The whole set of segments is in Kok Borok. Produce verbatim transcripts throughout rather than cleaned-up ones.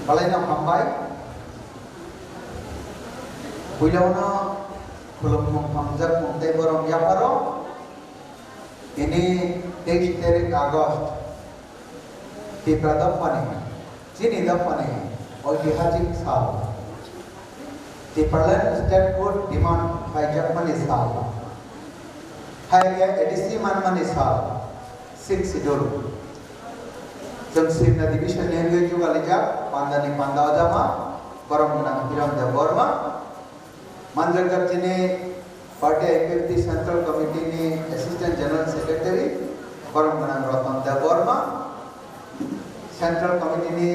Balaino hambai. Puilano khulumung hamjakmung tei borom yapharo. Tini teis tarik August, Tipra dophani, chini dophani oitihasik sal. Tipraland statehood demand khaijakmani sal. Hai khe A D C manmani sal, sixth schedule. Chwng Simna division ni wngwi jugalijak, pandani panda ojama, borom gwnang Hiron Debbarma. Manjakjak chini party I P F T Central Committee ni Assistant General Secretary, borom gwnang Ratan Debbarma, Central Committee ni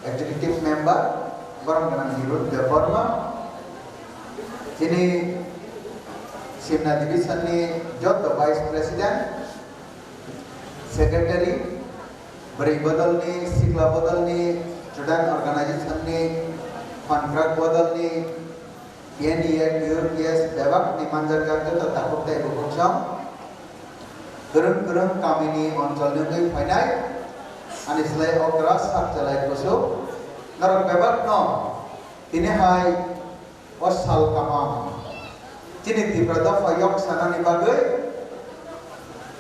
Executive Member, borom gwnang Nirud Debbarma, chini Simna Division ni joto Vice President, Secretary, bwrwi bodol ni, sikla bodol ni, student organization ni, contract bodol ni, P N D A, Q R P S bebak ni manjakjak joto takhuk tei bukhuk song. Kwrwng kwrwng kami ni onchol ni wngwi phainai, ani slai okra sak chalai kusuk. Norok bebak no tini hai o sal kaham. Chini Tipra dopha yok sanani bagwi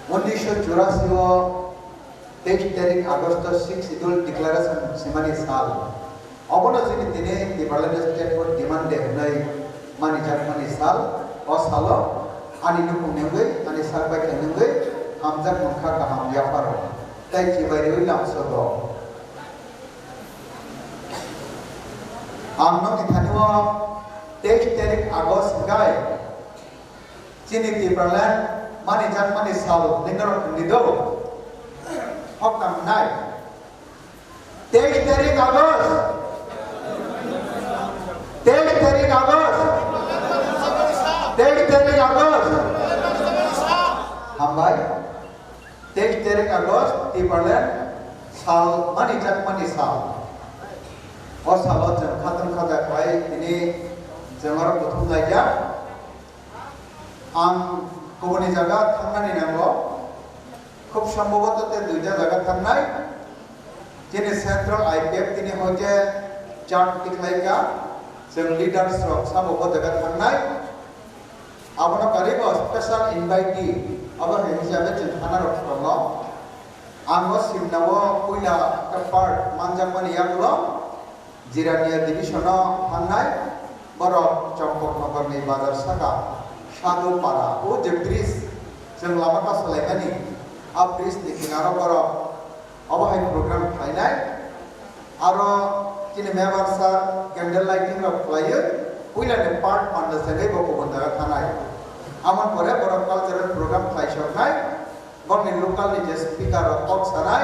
unisho churasi o teis tarik August sixth Schedule Declaration simani sal. Obono chini tini Tipraland Statehood Demand Day hwnwi manijakmani sal. O salo ani nukhungni wngwi, ani sak baithangni wngwi hamjak mungkha kaham yapharo tei chibai rwui lamsogo. Ang nokni thani o teis tarik August hwnkhe chini Tipraland manijakmani sal hwnwi norok hwnwi do. Hokna hwnai. Teis tarik August. Teis tarik August. Teis tarik August. Hambai. Teis tarik August, Tipraland sal manijakmani sal. O salo chwng khatungkha khlai tini chwng oro kuthum laijak. Ang kubuni jaga thangnani nango. Khub sombhoboto tei duita jaga thangnai. Chini Central I P F T ni hoite chart tikhlaika. Chwng leaders rok sabo bo jaga thangnai. Abono karibo special invitee, abo hai hisabe chwng thana rok tongo. Ang o Simna o puila khe part manjakmani yagulo Jirania division o thangnai, borok Champaknagar ni bazar saka Sadhu Para o je bridge chwng lama kasalaimani, a bridge ni kinaro borok Obo hai program khlainai. Aro chini member sir candle lighting rok khlaiwi puila ni part panda segwi bo kubun jaga thanai. Amon pore borok cultural program khlai soknai. Borokni local ni je speaker rok kok sanai.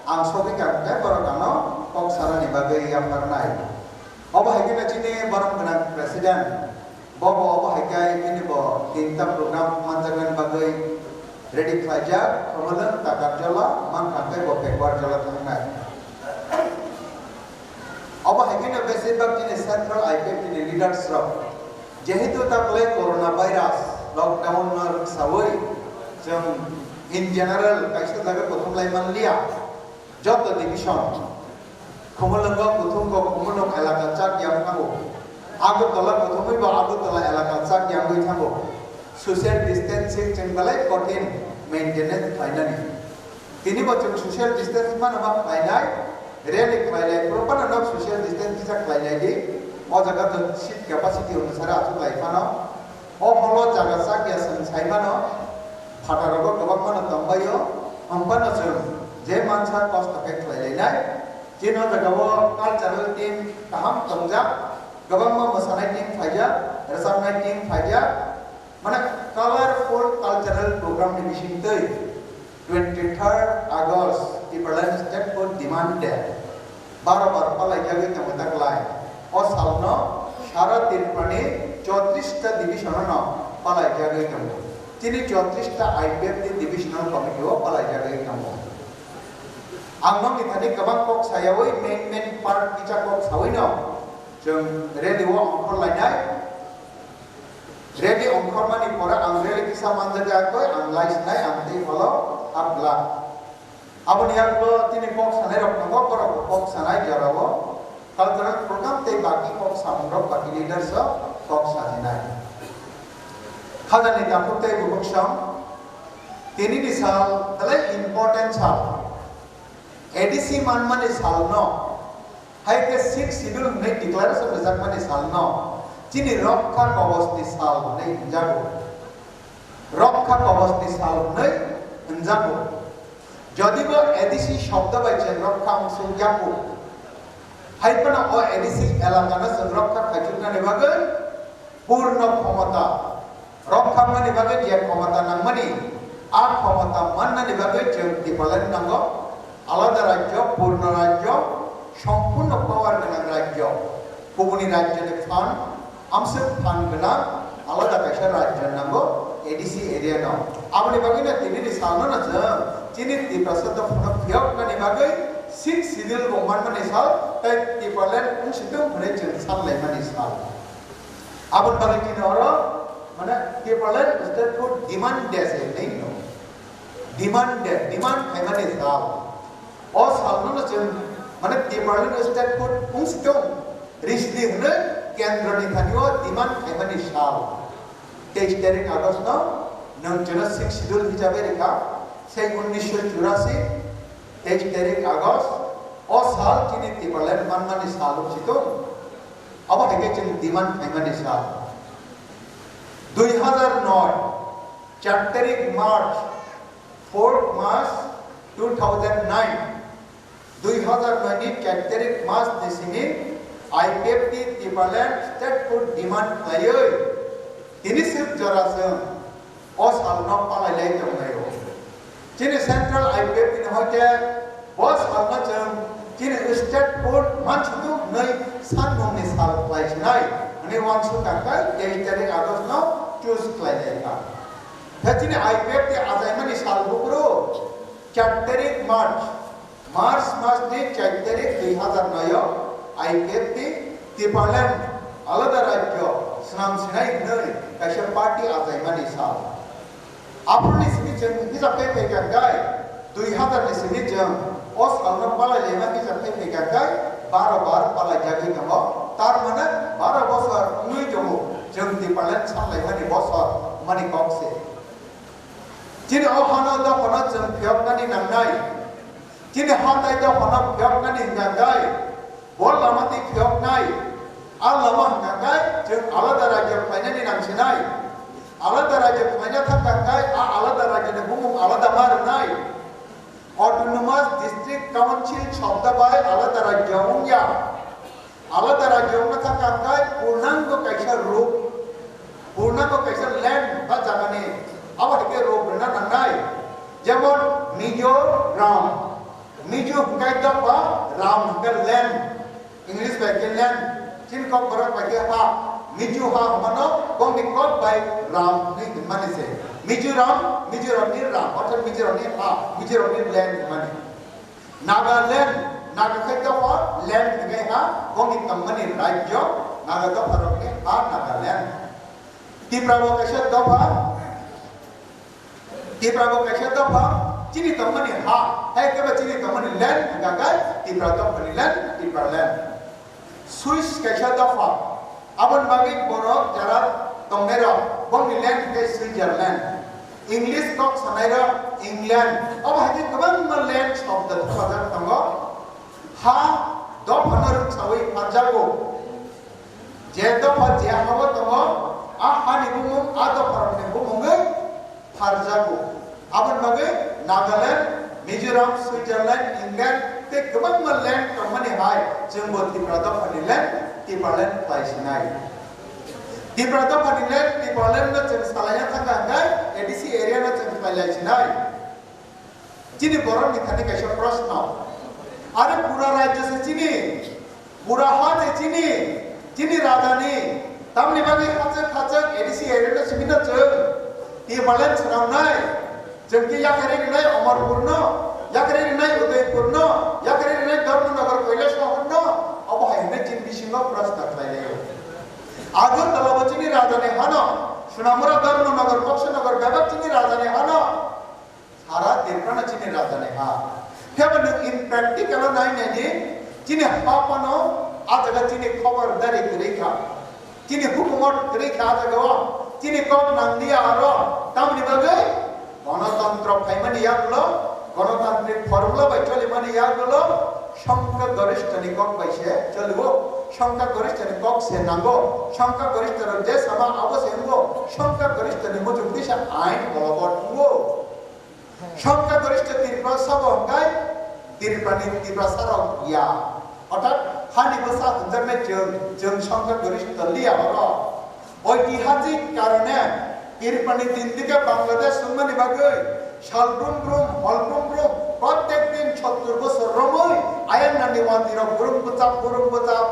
Ang sogwi kha hwnkhe borok ano kok sanani bagwi yapharnai. Obo hai kheno chini borom gwnang president. Bobo obo hai khe bini bo tinta program manjaknani bagwi ready khlaijak, Khumulwng, Takarjala, mankha tei bo Pekwarjala thangnai. Obo hai kheno besibak chini central I P F T ni leaders rok. Jehetu taklai corona virus lockdown no rwksawi chwng in general kaisa jaga kuthumlai manliya. Joto division, Khumulwngo kuthumgo Khumulwng elaka chak yang thango. Agartala kuthumwibo Agartala elaka chak yangwi thango. Social distancing chwng belai kothin maintenance khlainani. Tinibo chwng social distance mano ma khlainai, rally khlainai, propano no social distance kisa khlainai di. O jaga to seat capacity onusare achuk lai phano. O holo jaga chak ya chwng sai mano, phatharogo kwbangmano tongbaio, hwnphano chwng je mansa kosto khe khlai lainai. Chini o jaga o cultural team kaham tongjak, kwbangma mwsanai team phaijak, rwchapnai team phaijak, mane colorful cultural program ni bisingtwi. Twenty third August, Tipraland Statehood Demand Day. Baro baro palaijagwi tongo taklai. O salno sara Tripurani chotris ta division-o no palaijagwi tongo. Chini chotris ta I P F T divisional committee o palaijagwi tongo. Ang nokni thani kwbang kok sayawi main main part kisa kok sawi no chwng radio o ongkhor lainai. Ready ongkhormani pore ang ready kisa manjak ya koi ang lai sinai ang tei follow up glak. Aboni yagulo tini kok sanai rok tongo, borok bo kok sanai jora o. Cultural program tei baki kok samungrok baki leaders rok kok sajinai. Hajani takhuk tei bukhuk song, tini ni sal belai important sal. A D C manmani salno, hai khe Sixth Schedule hwnwi declaration rwjakmani salno chini Rokha Kobosni sal hwnwi hwnjago. Rokha Kobosni sal hwnwi hwnjago. Jodibo A D C shobdo bai chwng rokha wngsuk yaku, hai phano o A D C elakano chwng rokha khaichuknani bagwi purno khomota, rokha mani bagwi je khomota nangmani, a khomota mannani bagwi chwng Tipraland nango. Alada rajyo, purno rajyo, sompurno power gwnang rajyo. Kubuni rajyoni phan, amswk phan gwnang, alada kaisa rajyo nango, A D C area no. Aboni bagwi no tini ni salno no chwng chini Tiprasa dophano phiyoknani bagwi Sixth Schedule bo manmani sal, tei Tipraland wngsitung hwnwi chwng saklaimani sal. Aboni bagwi chini oro, mane, Tipraland statehood demand day se hinwi hino. Demand day, demand khaimani sal. O salno no chwng, mane, Tipraland statehood wngsitung risdi hwnwi kendroni thani o demand khaimani sal. Teis tarik August no nwng chwngno Sixth Schedule hisabe rikha, sei unnisho churasi, teis tarik August, o sal chini Tipraland manmani sal wngsitung. Abo hai khe chwng demand khaimani sal. Dui hazar noi, char tarik March, fourth March two thousand nine, dui hazar noi ni char tarik March ni simi I P F T Tipraland statehood demand khlaiwi tini swk jora chwng o salno palai lai tonglaio. Chini Central I P F T ni hoite bo salno chwng chini statehood mansitu hwnwi sanmungni sal khlai sinai hwnwi uansuk kha khe teis tarik August no choose khlai lai kha. Khe chini I P F T achaimani sal buphuru char tarik March, March mas ni char tarik dui hazar noi o I P F T Tipraland alada rajyo swnam sinai hwnwi kaisa party achaimani sal. Aphuruni simi chwng hisab khe phaikha khe dui hazar ni simi chwng o salno palai laima hisab khe phaikha khe baro bar palai jagwi tongo. Tar mane baro bosor wngwi tongo chwng Tipraland saklaimani bosor hwnmani kok se. Chini o hano dophano chwng phiyoknani nangnai. Chini hatai dophano phiyoknani hwnkha khe bo lama twi phiyoknai. A lama hwnkha khe chwng alada rajyo khlainani nangsinai. Alada rajyo khlaina thangkha khe a alada rajyoni bumung alada ma rwnai. Autonomous District Council shobda bai alada rajyo wngya. Alada rajyo wngna thangkha khe purnango kaisa rup, purnango kaisa land ba jagani, abo hai khe rup rwna nangnai. Jemon Mizoram, Mizo hwnkhe dopha, Ram hwnkhe land, English bai khe land, chini Kokborok bai khe ha, Mizo ha hwnmano bongni kok bai Ram hwnwi hwnmani se. Mizoram, Mizoramni Ram, orthat Mizoramni ha, Mizoramni land hwnmani. Nagaland, Naga khe dopha land hwnkhe ha, bongni tongmani rajyo, Naga dopharokni ha Nagaland. Tipra bo kaisa dopha, Tipra bo kaisa dopha, chini tongmani ha, hai khe ba chini tongmani land hwnkha khe Tipra dophani land, Tipraland. Swiss kaisa dopha, aboni bagwi borok jara tongnairok, bongni land hwnkhe Switzerland. English kok sanairok England. Obo hai khe kwbangma land shobdo thupajak tongo. Ha dophano rwngsaui pharjago. Je dopha je ha-o tongo, a hani bumung, a dopharokni bumungwi pharjago. Aboni bagwi Nagaland, Mizoram, Switzerland, England tei kwbangma land tongmani hai chwngbo Tipra dophani land, Tipraland khlai sinai. Tipra dophani land, Tipraland no chwng salaina thangkha hwnkhe A D C area no chwng khlai lai sinai. Chini borokni thani kaisa proshno. Are pura rajyo se chini, pura ha se chini, chini rajani, tamni bagwi hachwk hachwk A D C area no simi no chwng Tipraland swnamnai, chwng khe yakarwi rwnai Omorpur no, yakarwi rwnai Udaipur no, yakarwi rwnai Dharmanagar Kailasahar no, obo hai hwnwi chini bisingo proshno khlai laio. Agartala bo chini rajani hano, Sonamura, Dharmanagar, Boxanagar bebak chini rajani hano. Sara Tiprano chini rajani ha. Phiya ba nwng in practical o nai nai di, chini ha phano A jaga chini khobor dari kwrwi kha, chini hukumot kwrwi kha a jaga o, chini kok nang liya aro. Tamni bagwi? Gonotantro phaimani yagulo, gonotantrik formula bai cholimani yagulo, songkha gorishtani kok bai se cholio, songkha gorishtani kok se nango, songkha gorishtaro je sama abo se wngo, songkha gorishtani muchung tisa ain bolobor wngo. Songkha gorishtha Tripura sabo hwnkhe Tripurani Tiprasarok ya. Orthat hani bwsa hwnjaknai chwng, chwng songkha gorishtha liya oro. Oitihasik karone Tripurani din dike Bangladesh wngmani bagwi sal brum brum, hol brum brum, prottek din sottur bosor romwi ayang nani wandirok brum bwchap, brum bwchap.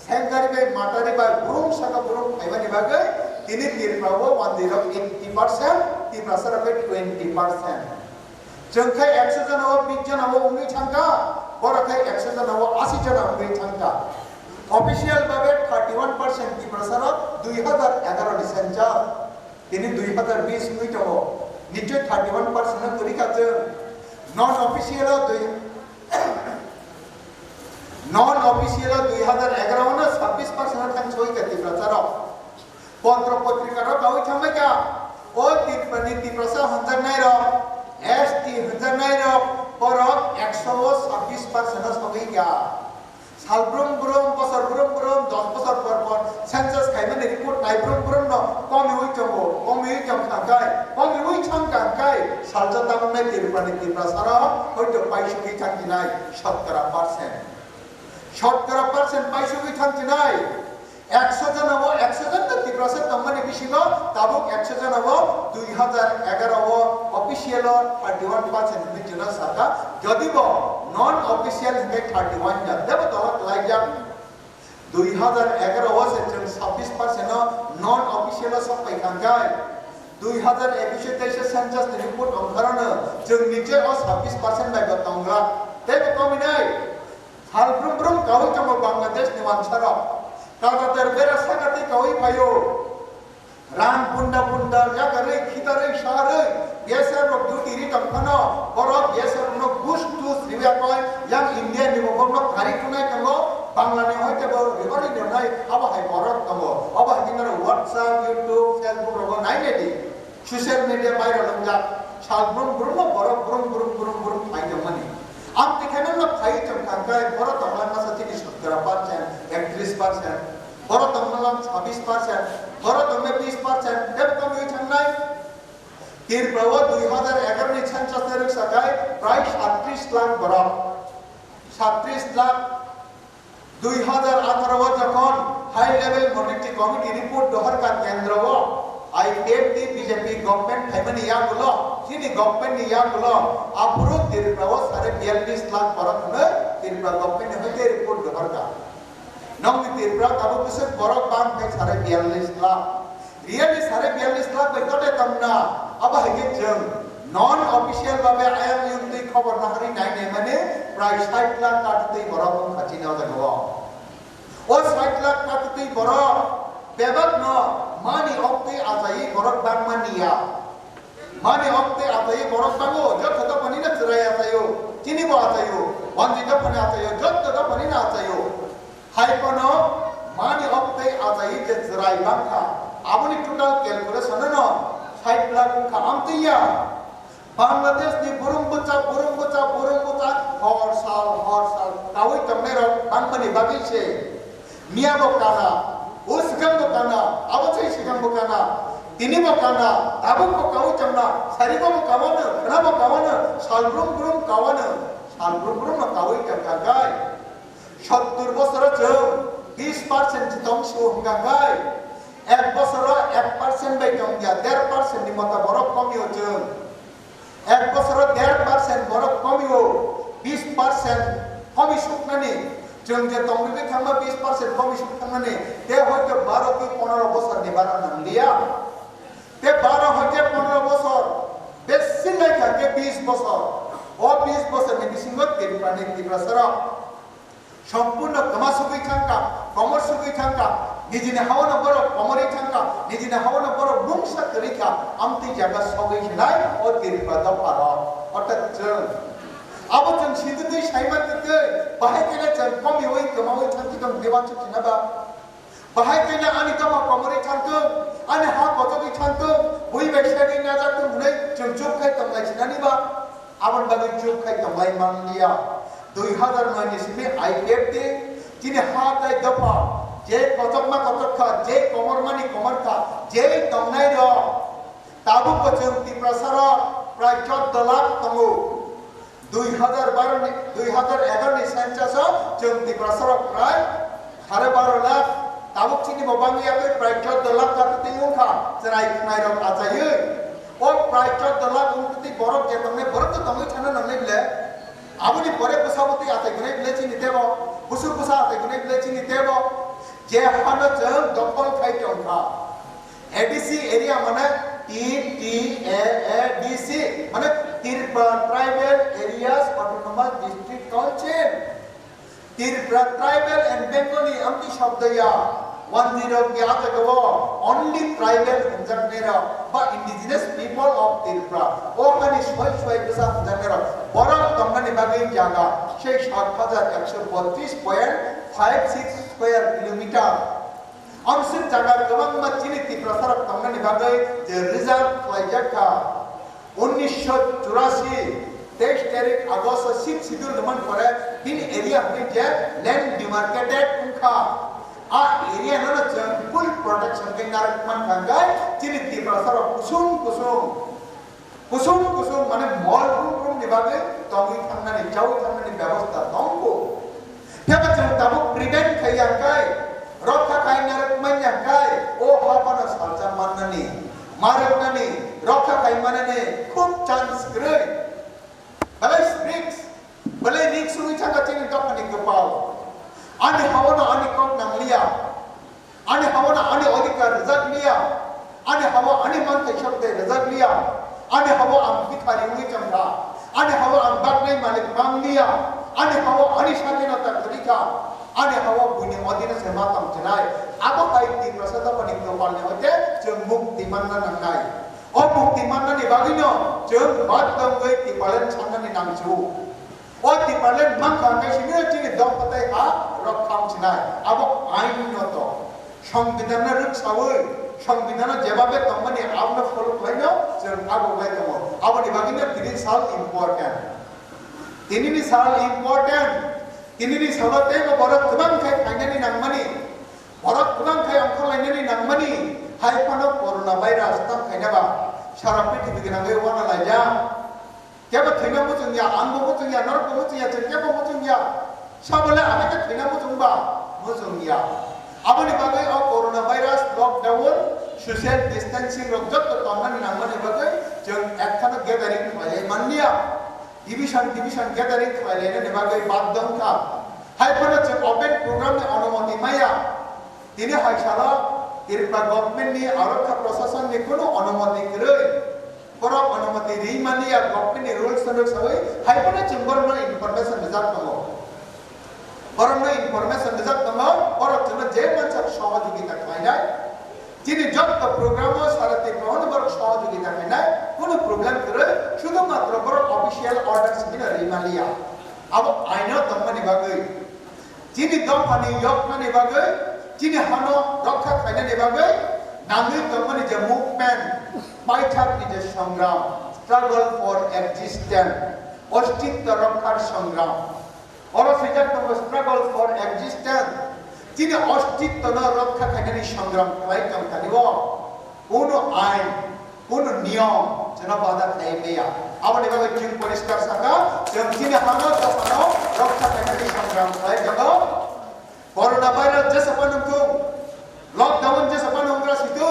Sengkari bai matari bai burung saka burung phaimani bagwi tini Tripura o wandirok eighty percent, Tiprasa rok twenty percent. Chwng khai ekso jona o bis jona o wngwi thangkha, borok khai ekso jona o asi jona wngwi thangkha. Official babe thirty one percent Tiprasa rok dui hazar egaro ni census. Tini dui hazar bis wngwi tongo. Nichoi thirty one percent no kwrwi kha chwng. Non official o dui, non official o dui hazar egaro no sabbish percent no thang soi kha Tiprasa rok. Potro potrika rok kawi thangbai kha. O Tiprani Tiprasa hwnjaknai rok, S T hwnjaknai rok, borok ekso o sabbish percent no sogwi kha. Sal brum brum, bosor brum brum, dos bosor por por census khaimani report nai brum brum no komiwi tongo, komiwi tong kha kai, komiwi thang kha kai, salsa tamungnai Tripurani Tiprasa rok hoito paisugwi thang tinai shotkora percent. Shotkora percent paisugwi thang tinai. Ekso jona o ekso jon no Tiprasa tongmani bisingo tabuk ekso jona o dui hazar egaro o official o thirty one percent hinwi chwla saka, jodi bo non official hinwi thirty one jon debo tola kwlaijak. Dui hazar egaro o se chwng sabbish percent o non official o sok pai kha khe, dui hazar ebish o teisa census ni report ongkharo no chwng niche o sabbish percent bai bo tongra. Tei bo kominai. Sal brum brum kawi tongo Bangladesh ni wansarok. Kadatar bera saka tei kawi phaio. Rang bunda bunda yakarwi khitarwi saharwi B S F rok duty ri tong phano borok B S F rok no gus tus riwi yakoi yang India ni bo borok no khari tunai tongo. Bangla ni hoite bo rihori rwnai abo hai borok tongo. Obo hai khe naro WhatsApp, YouTube, Facebook rogo nai nai di. Social media viral wngjak, sal brum brum no borok brum brum brum brum phai tongmani. Amtwi khe nokno phai tong kha khe borok tongmani masa chini sottora percent, ektrish percent, borok tongmani sabbish percent, borok tongmani bish percent, tei komiwi thangnai. Tripura o dui hazar egaro ni census ni rwksa khai prai sattrish lakh borok. Sattrish lakh. Dui hazar atharo o jokhon High Level Monitoring Committee report dohorkha kendro o I P F T B J P government phaimani yagulo, chini government ni yagulo, aphuru Tripura o sare biyallis lakh borok hwnwi Tripura government ni hoite report dohorkha. Nokni Tripura tabuk bwswk borok bang khe sare biyallis lakh. Riyani sare biyallis lakh bai tote tongna, abo hai khe chwng non official babe ayang yung twi khobor naharwi nai nai mani prai sait lakh katitwi borok wng kha chini o jaga o. O sait lakh katitwi borok bebak no mani oktwi achaiwi borok bangmani ya. Mani oktwi achaiwi borok bango, jotto dophani no chwrai achaio, chini bo achaio, wanjwi dophani achaio, jotto dophani no achaio. Hai phano mani oktwi achaiwi je chwrai bangkha, aboni total calculation no sait lakh wngkha, amtwi ya. Bangladesh ni burung bwcha, burung bwcha, burung bwcha, hor sal, hor sal kawi tongnai rok bangmani bagwi se. Miya bo kana, o swkang bo kana, abo chai swkang bo kana, tini bo kana, tabuk bo kawi tongna, sari bo kawano, khwna bo kawano, sal brum brum kawano, sal brum brum no kawi tongkha kai. Sottur bosoro chwng bis percent tong sio hwnkha khai, ek bosoro ek percent bai tongya, der percent ni mota borok komio chwng. Ek bosoro der percent borok komio, bis percent komi suknani. Chwng je tongwi thangma bis percent komi suk thangnani, te hoito baro ki pondro bosor ni bara nangliya. Te baro hoite pondro bosor, besi naikha ke bis bosor. O bis bosor ni bisingo Tripura ni Tiprasa rok. Sompurno kwma sugwi thangkha, komor sugwi thangkha, nijini haono borok komorwi thangkha, nijini haono borok mungsa kwrwi kha, amtwi jaga sogwi hinai o Tripura dopharo. Orthat chwng abo chwng sitwtwi saima twtwi bahai khe chwng komiwi kwmawi thangkhe Chwng diwan chuk china ba. Bahai kaina ani dopha komorwi thangthung, ani ha kochogwi thangthung, bui bai sari najak thung hwnwi chwng chuk khai tonglai sinani ba. Aboni bagwi chuk khai tonglai manliya. Dui hazar noi ni simi I P F T chini ha tai dopha je kochokma kochok kha, je komormani komor kha, je tongnai rok. Tabuk bo chwng Tiprasa rok prai chordo lakh tongo. Dui hazar baro ni, dui hazar egaroh ni census o chwng Tiprasa rok prai sare baro lakh. Tabuk chini bo bangwi yakwi prai chordo lakh kha twi wngkha chwrai khwnai rok achaiwi. O prai chordo lakh wngtwi borok je tongnai borok to tongwi thana nangnai bile. Aboni pore bwsa bwtwi achai gunai bile chini tebo, busur bwsa achai gunai bile chini tebo. Je hano chwng dokhol khai tongkha. A D C area mane T T A A D C, mane Tripura Tribal Areas Autonomous District Council. Tripura Tribal and Bengali amtwi shobdo ya. One zero ya jaga o only tribal hwnjaknai rok ba indigenous people of Tripura. O hani soi soi bwsa hwnjaknai rok. Borok tongnani bagwi jaga sei sat hajar ekso botris point five six square kilometer. Amswk jaga kwbangma chini Tiprasarok tongnani bagwi je reserve khlaijak kha. Unnisho churasi, teis tarik August o Sixth Schedule rwmani pore bini area hwnwi je land demarcated wngkha. A area no no chwng full protection khe narwk mankha hwnkhe chini Tiprasarok kusung kusung Kusung kusung mane mol brum brum ni bagwi tongwi thangnani, chawi thangnani bebosta tongo. Phiya ba chwng tabuk prevent khai ya khai, rokha khai narwk man ya khai, o ha phano salsa mannani, marwknani, rokha khai manani khub chance kwrwi. Belai strict, belai risk wngwi thangkha chini dophani kwpal. Ani ha-o no ani kok nangliya. Ani ha-o no ani odhikar rwjak liya. Ani ha-o ani manthai sokdai rwjak liya. Ani ha-o ang bhikhari wngwi chongkha. Ani ha-o ang baknai malik mangliya. Ani ha-o ani swadhinota kwrwi kha. Ani ha-o buini odhine se ma tong chinai. Abo hai Tiprasa dophani kwpalni hoite chwng mukti manna nangnai. O mukti mannani bagwino chwng badhyo wngwi Tipraland sannani nangsu. O Tipraland mankha hwnkhe simi chini dopha tei ha rok thang sinai. Abo ain no to. Songbidan no rwksawi, songbidan no jebabe tongmani abono follow khlaino chwng abo bai tongo. Aboni bagwino tini sal important. Tinini sal important. Tinini salo teibo borok kwbang khe phainani nangmani. Borok kwbang khe ongkhorlainani nangmani. Hai phano corona virus tang khaina ba sara prithibi gwnangwi wana laijak. Kebo thwina muchung ya, ang bo muchung ya, norok bo muchung ya, chwng kebo muchung ya. Sabole ang khe thwina muchung ba? Muchung ya. Aboni bagwi o corona virus, lockdown, social distancing rok jotto tongmani nangmani bagwi chwng ekkhano gathering khlaiwi manliya. Division, division gathering khlailainani bagwi badhyo wngkha. Hai phano chwng open program ni onumoti maya. Tini hai salo Tripura government ni aro kha prosason ni kunu onumoti kwrwi. Borok onumoti ri mani ya government ni rules and regulations hai phano chwng borokno information rijak tongo. Borokno information rijak tongo, borok chwngno je mansak sohojogita khlainai. Chini jotto program o sara Tripura hwnwi borok sohojogita khlainai, kunu problem kwrwi, sudhu matro borok official orders bino ri maliya. Abo aino tongmani bagwi. Chini dophani yoknani bagwi, chini hano rokha khainani bagwi nangwi tongmani je movement, paithakni je songram, struggle for existence, ostitto rokkar songram. Oro swijak tongo struggle for existence. Chini ostittono rokha khainani songram khlai tongthani o. Kunu ain, kunu niyom chwngno bada khlai maya. Aboni bagwi chwng poriskar saka, chwng chini hano dophano rokha khainani songram khlai tongo. Corona virus jesa phano wngthung, lockdown jesa phano wngkha situ,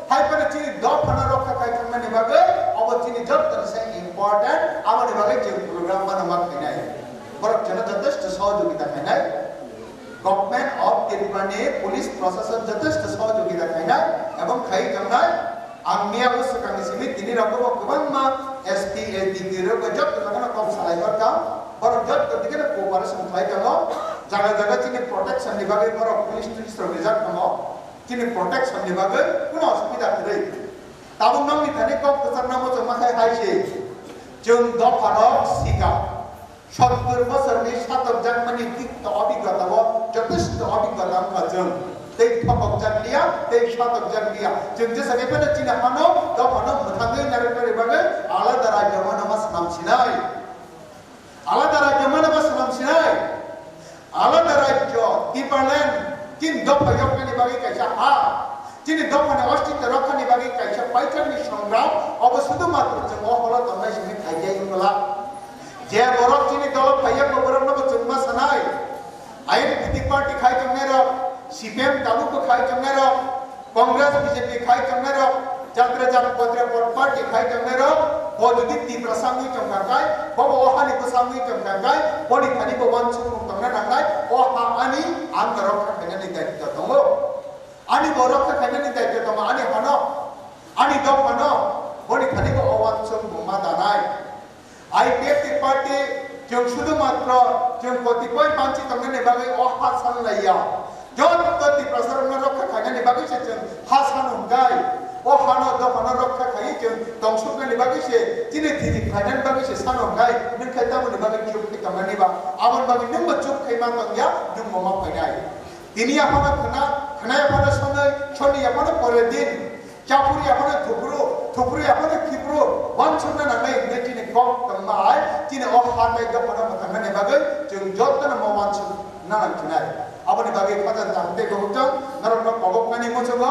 hai phano chini dophano rokha khai thangmani bagwi obo chini jottoni se important, aboni bagwi chwng program phano ma khainai. Borok chwngno jotesto sohojogita khainai. Government of Tripura ni police prosason jotesto sohojogita khainai ebong khai tongnai. Ang miya o swkangni simi tini rokbo kwbangma S P, S D P rok bai jotto jagano kok salai hor kha. Borok jotto digeno cooperation khlai tongo. Jaga jaga chini protection ni bagwi borok police tulis rok rijak tongo. Chini protection ni bagwi kuno osubida kwrwi. Tabuk nokni thani kok kwchakna muchungma khai hai se. Chwng dopha rok sika. Sottor bosorni satok jakmani dikto obigota o jotesto Thopok jak liya, tei satok jak liya. Chwng jesa khe phano chini hano, dophano mwthangwi narwknani bagwi alada rajyo manama swnam sinai. Alada rajyo manama swnam sinai. Alada rajyo, Tipraland, chini dopha yoknani bagwi kaisa ha. Chini dophani ostitto rokkhani bagwi kaisa paithakni songram, obo sudhumatro chwng o holo tongnai simi khaijai wngla. Je borok chini dolo phaiya, bo borokno bo chwngma sanai. I N P T party khai tongnai rok, C P M tabuk bo khai tongnai rok, Congress, B J P khai tongnai rok, jatra jat potra pot party khai tongnai rok, bo jodi Tiprasa wngwi tongkha khai, bo bo o hani bwsa wngwi tongkha khai, boni thani bo wansukmung tongna nangnai, o ha ani, ang norok kha khainani daityo tongo. Ani borok khe khainani daityo tongo, ani hano, ani dophano, boni thani bo o wansukmung ma danai. I P F T party, chwng sudhumatro, chwng kotipoi mansi tongnani bagwi o ha sanlaiya. Jotto Tiprasarokno rokha khainani bagwi se chwng ha sano hwnkhe, o hano dophano rokha khaiwi chwng tongsuknani bagwi se, chini thiti khlainani bagwi se sano hwnkhe, nwng khe tamoni bagwi chuk khe tongnani ba? Aboni bagwi nwngbo chuk khe ma tongya, nwngbo ma phainai. Tini yaphano khna, khna yaphano sonoi, sonni yaphano pore din, chapuri yaphano thupru, thupru yaphano khipru, wansukna nangnai hwnwi chini kok tongma hai, chini o ha tei dophano mwthangnani bagwi chwng jotono mo wansukna nangkhinai. Aboni bagwi khajan kaham tei bohukjang norokno koboknani muchungo,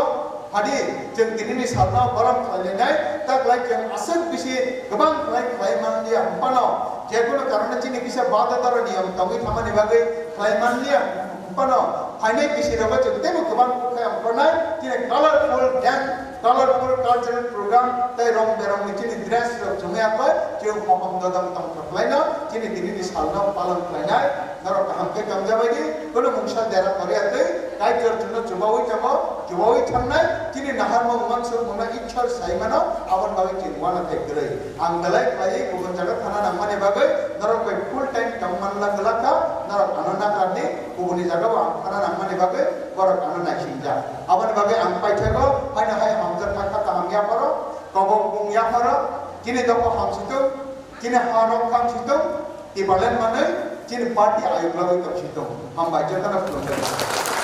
hadi chwng tinini salno borom khlailainai, taklai chwng aswk bisi kwbang khlai khlai manliya hwnphano, jekunu karone chini kisa bada dara niyom tongwi thamani bagwi khlai manliya. Hwnphano phainai bisi rogo chwng teibo kwbang khe ongkhornai, chini colorful dance, colorful cultural program tei rong berongni chini dress rok chumui akhoi chwng mohom dodong tongthok khlaino chini tinini salno palon khlainai. Norok kaham khe tongjabaidi, kunu mungsa dera koriya tei Kaitor chwngno chubaui tongo, chubaui thangnai chini naharmung mansukmungno Ishwar saimano, aboni bagwi chini uanathai kwrwi. Ang belai khlaiwi kubun jaga thana nangmani bagwi norok bai full time tongmanna glakha, norok ano nakarni. Kubuni jagao ang khana nangmani bagwi borok ano naisingjak. Aboni bagwi ang paithago, haino hai hamjakma kha kaham yapharo, kobok bung yapharo, chini dopha hamsitung, chini ha rok hamsitung, Tipraland manwi chini party ayuk lagwi tongsitung. Hambai jotono khulumjak.